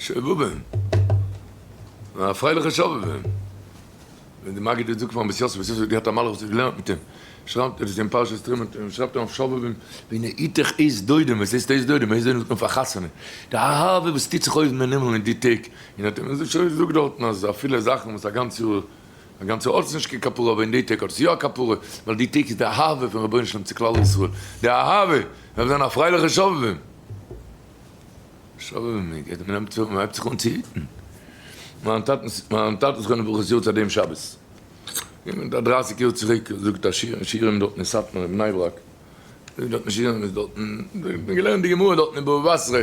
שובבים. א פרייליכע שובבים. ווען די מגיד האט געזאגט פארן בית יוסף, בית יוסף האט געהאט א מלאך וואס האט געלערנט מיט אים, שרייבט ער דאס אין פרשת תרומה, שרייבט ער אויף שובבים, והנה עתך עת דודים, וואס הייסט עת דודים? עת דודים זאגט מען פאר חתונה, די אהבה וואס טוט זיך אויבן אין הימל אין די טעג, און האט אים געזאגט דארטן אז אפילו זאכן וואס א גאנץ יאר, א גאנץ יאר האט עס נישט קיין כפרה, אבער אין די טעג האט עס יא א כפרה, ווייל די טעג איז די אהבה פון רבונו של עולם צו כלל ישראל, די אהבה, דארף זיין א פרייליכע שובבים. שובבים מען גייט מען נעמט זיך מען הייבט זיך אן צו היטן. מיין טאטנס מיין טאטע זכרונו לברכה איז יארצייט דעם שבת. געווען מיט א דרייסיג יאר צוריק זאגט א שיעור שיעורים דארטן אין סאטמאר אין בני ברק. זאגט דארטן שיעורים איז דארטן מען געלערנט די גמרא דארטן אין בבא בתרא.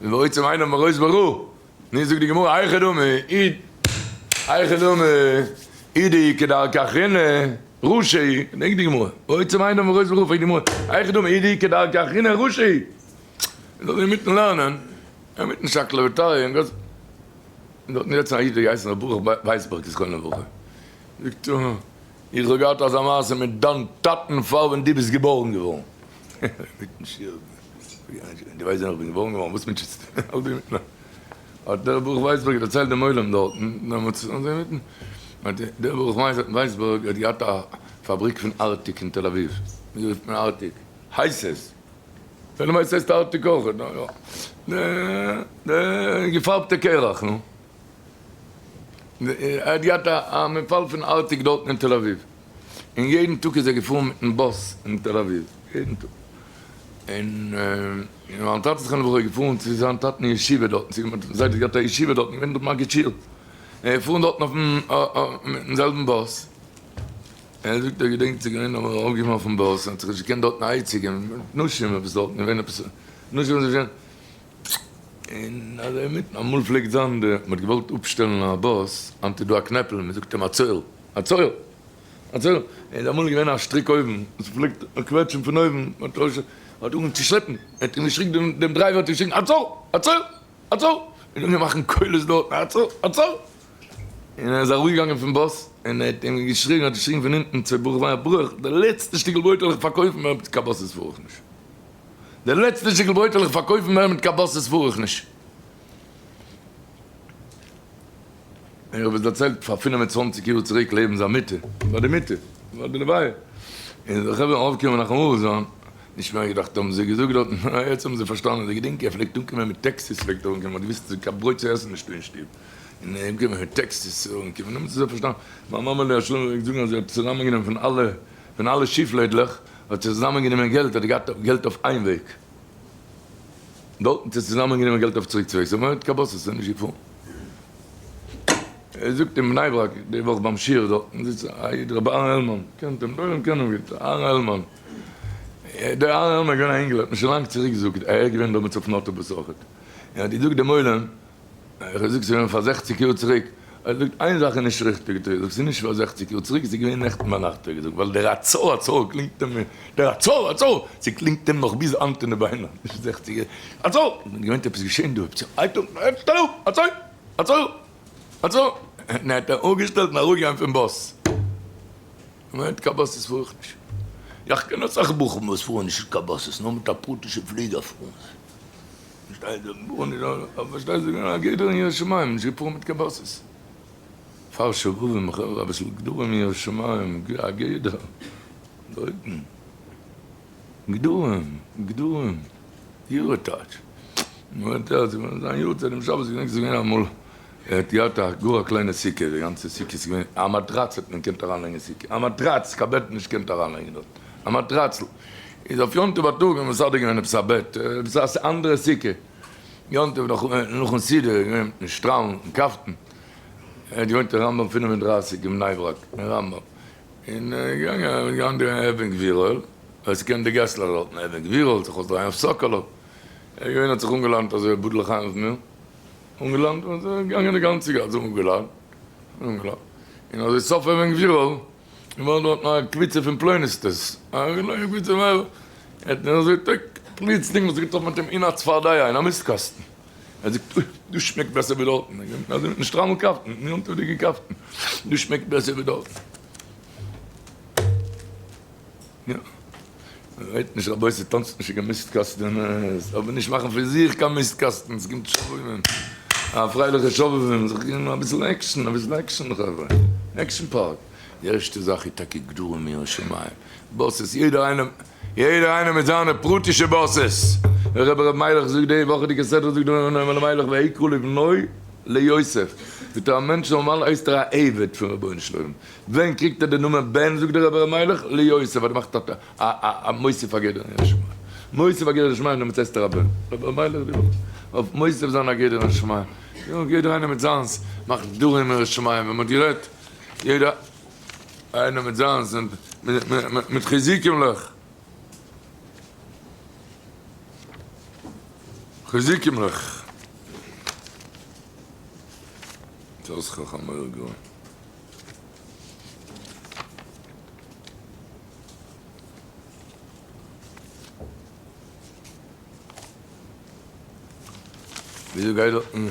ועוצם עיניו מראות ברע. נו זאגט די גמרא היכי דמי איד היכי דמי אידי כדרכא אחרינא רשע הוא. געדענק די גמרא. ועוצם עיניו מראות ברע פרעגט די גמרא היכי דמי אידי כדרכא אחרינא רשע הוא. איז אזוי אינמיטן לערנען, אינמיטן שקלא וטריא, און גאט דארטן געזעצן א איד האט געהייסן ר' ברוך ווייסבערג זכרונו לברכה, זאגט ער, איך האב געהאט אזא מעשה מיט דיין טאטן פאר ווען דו ביסט געבארן געווארן, אינמיטן שיעור, דו ווייסט ווען איך בין געבארן געווארן, וואס מוטשעסטו, האט דער ר' ברוך ווייסבערג דערציילט דעם עולם דארטן, דעמאלטס אזוי אינמיטן, האט דער ברוך ווייסבערג האט געהאט א פאבריק פון ארטיק אין תל אביב, ווי רופט מען ארטיק? הייסעס. ווען דו מיינסט הייסט ארטיק אויך, יא. די געפארבטע קרח, נו. ער האט געהאט א מפעל פון ארטיק דארטן אין תל אביב. און יעדן טאג איז ער געפארן מיטן באס אין תל אביב. יעדן טאג. און מיין טאטע זכרונו לברכה איז געפארן צו זיין טאטן אין ישיבה דארטן. זיי האט געהאט א ישיבה דארטן, געווען דארט מגיד שיעור. ער איז געפארן דארטן אויפן מיטן זעלבן באס. ער זאגט ער געדענקט ס'איז געווען אמאל ארויפגעפארן אויפן באס און האט זיך נישט געקענט דארטן א עצה געבן מיט נשים עפעס דארטן געווען עפעס נשים וואס זיי און אזוי אינמיטן אמאל פלעגט זיין די מ'האט געוואלט אפשטעלן א באס היינט איז דא א קנעפל מ'זאגט אים עצור עצור עצור איז אמאל געווען א שטריק אויבן וואס מ'פלעגט קוועטשן פון אויבן מ'האט אנגעהויבן צו שלעפן ער האט אים געשריגן דעם driver האט געשריגן עצור עצור עצור! און אנגעהויבן מאכן קולות דארטן, עצור! עצור! און ער איז אראפגעגאנגען פון באס, און ער האט אים געשריגן, האט געשריגן פון אונטן צו ברוך וויינער, ברוך, די לעצטע שטיקל ברויט וועל איך פארקויפן מער מיט קיין באסעס פאר איך נישט. די לעצטע שטיקל ברויט וועל איך פארקויפן מער מיט קיין באסעס פאר איך נישט. איך האב עס דערציילט פאר 25 יאר צוריק לעבן זיין מיטה, ביי די מיטה, ביי די לוויה, און די חברה אויפגעקומען מנחם אבל זיין, נישט מער געדאכט האבן זיי געזאגט דארטן, אה יעצט האבן זיי פארשטאנען, זיי געדענקען ער פלעגט אנקומען מיט טעקסיס פלעגט ער אנקומען, מ'האט געוויסט אז קיין ברויט צו עסן נישטא אין שטוב, און ער אנקומען מיט טעקסיס צו אנקומען, דעמאלטס האבן זיי פארשטאנען, מיין מאמע עליה השלום פלעגט זאגן אז זי האט צוזאמען גענומען פון אלע פון אלע שיפלעדלעך האט זי צוזאמען גענומען געלט, האט געהאט געלט אויף איין וועג, דארטן האט זי צוזאמען גענומען געלט אויף צוריק צו וועגס, אבער מיט קיין באסעס איז ער נישט געפארן. ער זאגט אין בני ברק די וואך ביים שיעור דארטן זיצט א איד רבי אהרן העלמאן, קענט אים? די עולם קען אים גוט, אהרן העלמאן. דער אהרן העלמאן איז געווען א אינגל האט מיר שוין לאנג צוריק געזאגט, ער איז געווען דעמאלטס אויפן אוטובוס אויכעט, און האט געזאגט דעם עולם, איך האב געזאגט ס'איז געווען פאר זעכציג יאר צוריק, ער האט געזאגט איין זאך איז נישט ריכטיג האט ער געזאגט, ס'איז נישט פאר זעכציג יאר צוריק, ס'איז געווען נעכטן ביינאכט האט ער געזאגט, ווייל דער עצור עצור קלינגט אים, דער עצור עצור, ס'קלינגט אים נאך ביז היינט אין די ביינער, נישט זעכציג יאר, עצור! מ'האט געמיינט עפעס געשען דא, עפעס, שטעל אפ, עצור! עצור! עצור! און ער האט אפגעשטעלט און אראפגעגאנגען פון באס. מיט קיין באסעס פאר איך נישט. יאך קען אסאך בחורים וואס פארן נישט מיט קיין באסעס, נאר מיט א פרטישע פליגער פארן זיי. פארשטייט זיך בחורים נישט אבער פארשטייט זיך געווען א גדר אין יראת שמים, נישט געפארן מיט קיין באסעס. פאר שובבים חברה אביסל גדרים אין יראת שמים, א גדר. דארטן. גדרים, גדרים, יראה טייטש. נו האט ער, זיין יארצייט דעם שבת, געדענק ס'איז געווען אמאל, ער האט געהאט א גאר א קליינע סוכה, די גאנצע סוכה איז געווען, א מאטראץ האט מען געקענט אריינלייגן אין סוכה, א מאטראץ, קיין בעט נישט געקענט אריינלייגן דארט, א מאטראצל. איז אויף יום טוב בייטאג האט מען מסדר געווען עפעס א בעט, עפעס א אנדערע סוכה, יום טוב נאך נאכן סעודה איז געווען מיטן שטראלן און קאפטן, ער האט געוואוינט אין רמב"ם 35 אין בני ברק, אין רמב"ם. און געגאנגען געגאנגען די אבן גבירול, ווער ס'קען די געסלעך דארטן, אבן גבירול, זיך אויסדרייען אויף סאקאלוב, ער איז געווען האט זיך אנגעלאנט אזוי בודל לחיים אויף מיר, אנגעלאנט און אזוי געגאנגען די גאנצע גאס, אזוי אנגעלאנט, אנגעלאנט, און אזוי סוף אבן גבירול, געווארן דארטן א קבוצה פון פלוניסטעס, א קבוצה פון ער האט מיר אזוי טאג, פלוצלינג האט זיך געטראפן מיט אים אין א צפרדע, אין א מיסט קאסטן. ער זאגט, אוי, דאס שמעקט בעסער ווי דארטן. אזוי מיטן שטריימל קאפטן, מיטן יום טוב'דיגע קאפטן, דאס שמעקט בעסער ווי דארטן. יא, רעדט נישט רבותי, טאנצט נישט אין קיין מיסט קאסטענעס, אבער נישט מאכן פון זיך קיין מיסט קאסטנס, קומט שוין. א פרייליכע שובבים, זיך געבן אביסל action, אביסל action חברה, action פארק, די ערשטע זאך איז טאקע גדרים אין יראת שמים, באסעס, יעדער איינער, יעדער איינער מיט זיינע פרטישע באסעס, דער רבי ר' מיילעך זאגט די וואכעדיגע סדרה זאגט דער רבי ר' מיילעך ויקרא לבנו ליוסף, זאגט ער א מענטש נארמאל הייסט ער א עבד פון רבונו של עולם, ווען קריגט ער די נאמען בן זאגט דער רבי ר' מיילעך ליוסף ווייל ער מאכט א א מוסיף א גדר אין יראת שמים, מוסיף א גדר אין יראת שמים דעמאלטס הייסט ער א בן, רבי ר' מיילעך די וואך אויף מוסיף זיין א גדר אין יראת שמים, יא יעדער איינער מיט זיינס מאכט גדרים אין יראת שמים, ווען מען האט גערעדט יעדער איינער מיט זיינס און מיט חיזוקים'לעך. חיזוקים'לעך. תוס' חמור גאון. וויאזוי גייט דארטן?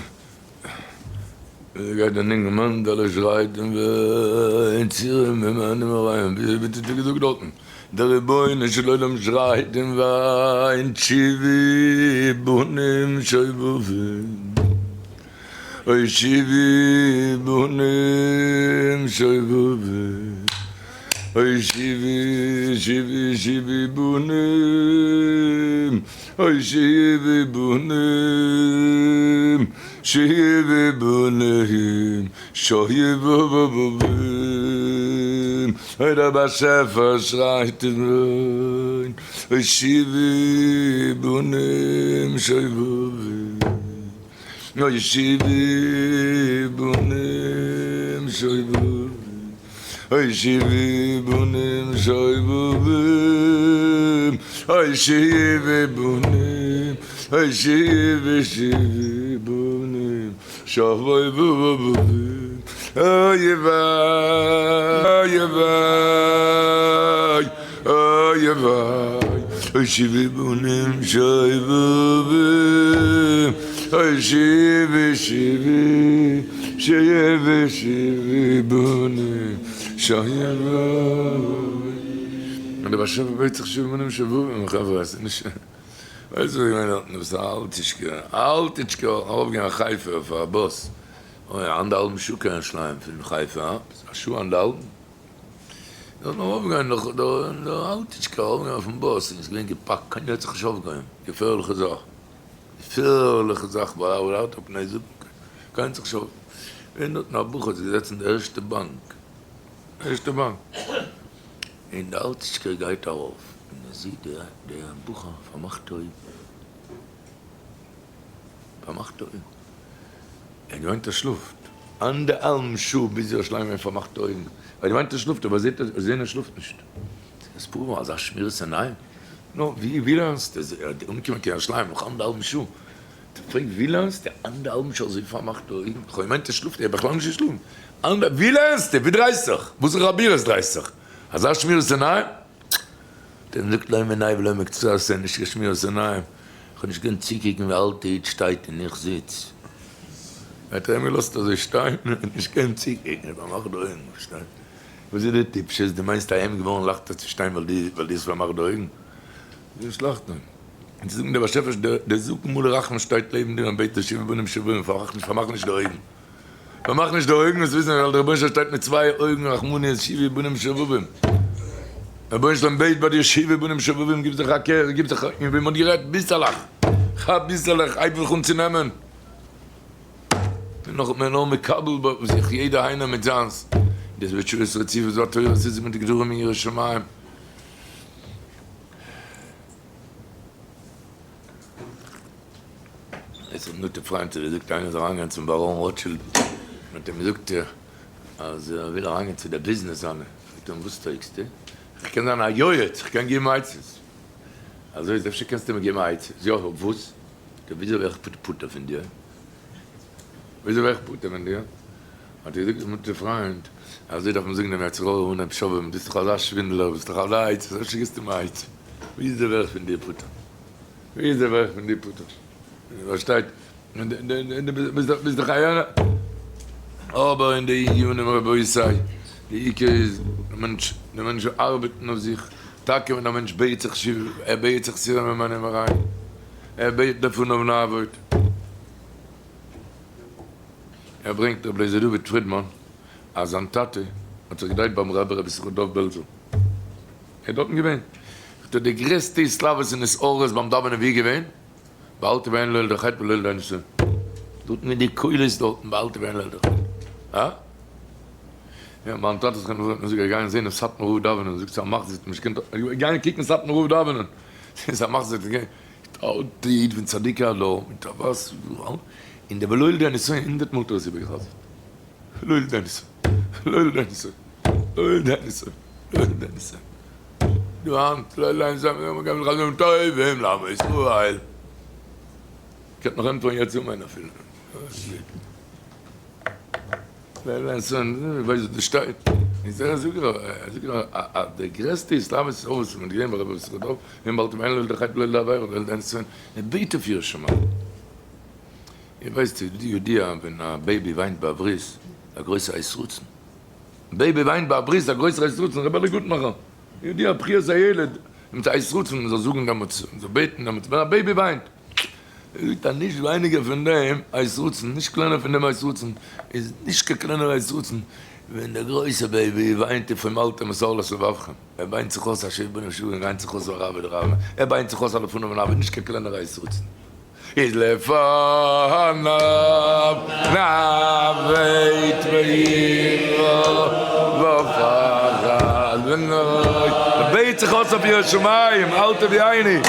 וויאזוי גייט דער ניגון מענדעלע שרייט און וויינט שירים ממענים אריין וויאזוי ווי האט ער געזאגט דארטן דער רבונו של עולם שרייט און וויינט שובו בנים שובבים אוי שובו בנים שובבים אוי שובו שובו שובו בנים אוי שובו בנים שובו בנים שובבים אוי דער באשעפער שרייט און וויינט אוי שובו בנים שובבים אוי שובו בנים שובבים אוי שובו בנים שובבים אוי שובו בנים אוי שובו שובו בנים שובבים אוי וויי אוי וויי אוי וויי אוי שובו בנים שובבים אוי שובו שובו שובו שובו בנים שובבים און דער באשעפער בעט זיך שובו בנים שובבים חברה עס איז נישט ווייסט וואס איך מיין דארטן עפעס א אלטיטשקע אלטיטשקע ארויפגיין חיפה אויף א באס אוי אנדערהאלבן שעה קיין ירושלים פון חיפה הא? א שעה אנדערהאלבן? זאל מען ארויפגיין נאך דער אלטיטשקע ארויפגיין אויפן באס און עס איז געווען געפאקט קיינער האט זיך נישט אויפגעהויבן געפערליכע זאך געפערליכע זאך והעלת פני זקן קיינער האט זיך נישט אויפגעהויבן און דארטן א בחור האט זיך געזעצט אין די ערשטע באנק ערשטע באנק און די אלטיטשקע גייט ארויף און ער זעט דער בחור פארמאכט די אויגן פארמאכט די אויגן. ער האט געמיינט ער שלאפט. אנדערהאלבן שעה ביז ירושלים און פארמאכט די אויגן. ער האט געמיינט ער שלאפט אבער זעט ער זעהן ער שלאפט נישט. איז פאר אזא שמירת עיניים? נו ווי ווי לערנסטו? ער האט אנגעקומען קיין ירושלים נאך אנדערהאלבן שעה. האט ער געפרעגט ווי לערנסטו אנדערהאלבן שעה אזוי פארמאכט די אויגן? איך האב געמיינט ער שלאפט ער האט בכלל נישט געשלאפן. ווי לערנסטו? ווי דרייסט זיך? וואסערע חבורות דרייסט זיך? אזא שמירת עיניים? דעם זאגט לא מיניה ולא מקצתיה ס'איז נישט קיין שמירת עיניים, כ'האב נישט געקענט צוקוקן ווי אלטע איד שטייט און איך זיץ, ער האט איהם געלאזט אזוי שטיין און נישט געקענט צוקוקן, ער פארמאכט די אויגן און שטייט, וואס איז די טיפשות, דו מיינסט איהם געווארן לייכטער צו שטיין ווייל דו האסט פארמאכט די אויגן? נישט לייכטער, און צו זאגן דער באשעפער דער זקן מלא רחמים שטייט לעבן דיר און בעט דיר שובו בנים שובבים פארמאך נישט די אויגן. פארמאך נישט די אויגן וועסט וויסן ווייל דער רבונו של עולם שטייט מיט צוויי אויגן רחמנות שובו בנים שובבים דער רבונו של עולם בעט ביי דיר שובו בנים שובבים גיב זיך א קער גיב זיך און ווי מען האט גערעדט ביסעלעך כאפ ביסעלעך הייב זיך אן צו נעמען און נאך מען נאר מקבל ביי זיך יעדער איינער מיט זיינס דאס וועט תשובות רציפות והתורה עס איז מיט גדרים אין יראת שמים. עס האט נוטע פריינט צו געזאגט איינער זאל אריינגיין צום באראן רוטשילד און האט אים געזאגט אז ער וויל אריינגיין צו די ביזנעס זיינע, פרעגט ער אים וואס טויגסטו? איך קען זיין א יועץ, איך קען געבן עצות. אזוי איז אפשר קענסטו מיר געבן א עצה? יא, אויף וואס? זאגט ער וויאזוי ווער איך פטור פון דיר? וויאזוי ווער איך פטור פון דיר? האט ער געזאגט דעם נוטע פריינט, אזוי דארף מען זאגן דעם יצר הרע אנהייב שובבים, ביסט דאך אזא שווינדלער, ביסט דאך אזא עצות, אפשר גיבסטו מיר א עצה, וויאזוי ווער איך פון דיר פטור? ווי איז דער ווערק פון די פוטער? פארשטייט ביסט דאך א יענער. אבער אין די עניינים רבותי, די עיקר איז די מענטש, די מענטש זאל ארבעטן אויף זיך, טאקע ווען א מענטש בעט זיך שוב, ער בעט זיך סור ממנו אריין, ער בעט לפניו נעבוד. ער ברענגט רבי לייזער דוד פרידמאן אז זיין טאטע האט זיך געדרייט ביים רבי רבי יששכר דוב בעלזער, ער איז דארטן געווען, זאגט ער די גרעסטע התלהבות און התעוררות ביים דאווענען ווי איז געווען? ביי אל תביאנו לידי חטא ולא לידי נסיון, דארטן מיט די קולות דארטן ביי אל תביאנו לידי חטא, הא? יא, מיין טאטע זכרונו לברכה האט מיר געזאגט ער גייען זעהן דעם סאטמאר רב דאווענען, זאגט ס'איז א מחזה, האט נישט געקענט, גייען קוקן סאטמאר רב דאווענען, ס'איז א מחזה, אלטע איד פון צדיקי הדור מיט א וואס און די ולא לידי נסיון הונדערט מאל האט ער עס איבערגעחזרט ולא לידי נסיון ולא לידי נסיון ולא לידי נסיון ולא לידי נסיון דו היינט לא לידי נסיון מ'קען זיך טובים לעמו ישראל קענט נאך ענטפערן יעצט אמן אפילו. ווייסט וואס דא שטייט? איז ער זאגט ער זאגט ער אז די גרעסטע התלהבות איז אויס ווען געווען ביי רבי יששכר דוב און באלד אים אין דער חטא לא לדבר ולא לדעת ער בעט אויף יראת שמים. איר ווייסט די ידיעה ווען א baby וויינט ביי א ברית א גרויסע עת רצון baby וויינט ביי א ברית א גרויסער עת רצון רבי אלי' גוטמאכער ידיעה בכיית הילד מיט א עת רצון מען זאל זאגן דעמאלטס מען זאל בעטן דעמאלטס ווען א baby וויינט. ער זאגט אז נישט ווייניגער פון דעם עת רצון, נישט קלענער פון דעם עת רצון, איז נישט קיין קלענער עת רצון, ווען דער גרויסער baby וויינט און פארמאלט אים מסור לבבכם, ער וויינט זיך אויס אשר בנו שור און וויינט זיך אויס הרב ודרבה, ער וויינט זיך אויס אלפנים ונאוה, נישט קיין קלענער עת רצון. איז לפניו נאוות ויראה ופחד ונוי, ער בעט זיך אויס אויף יראת שמים, אל תביאני.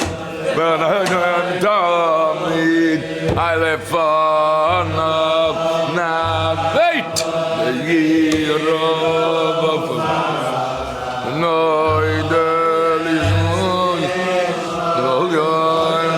תמיד לפניו נבט וירא נודה לשמו כל יום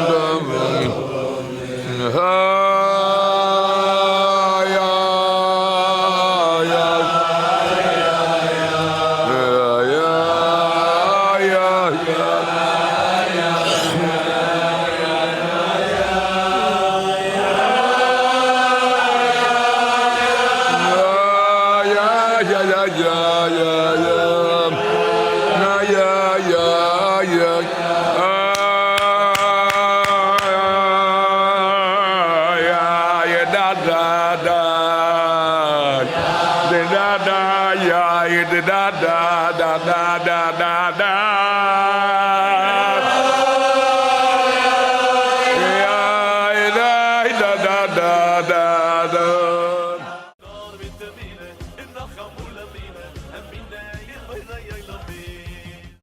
דוד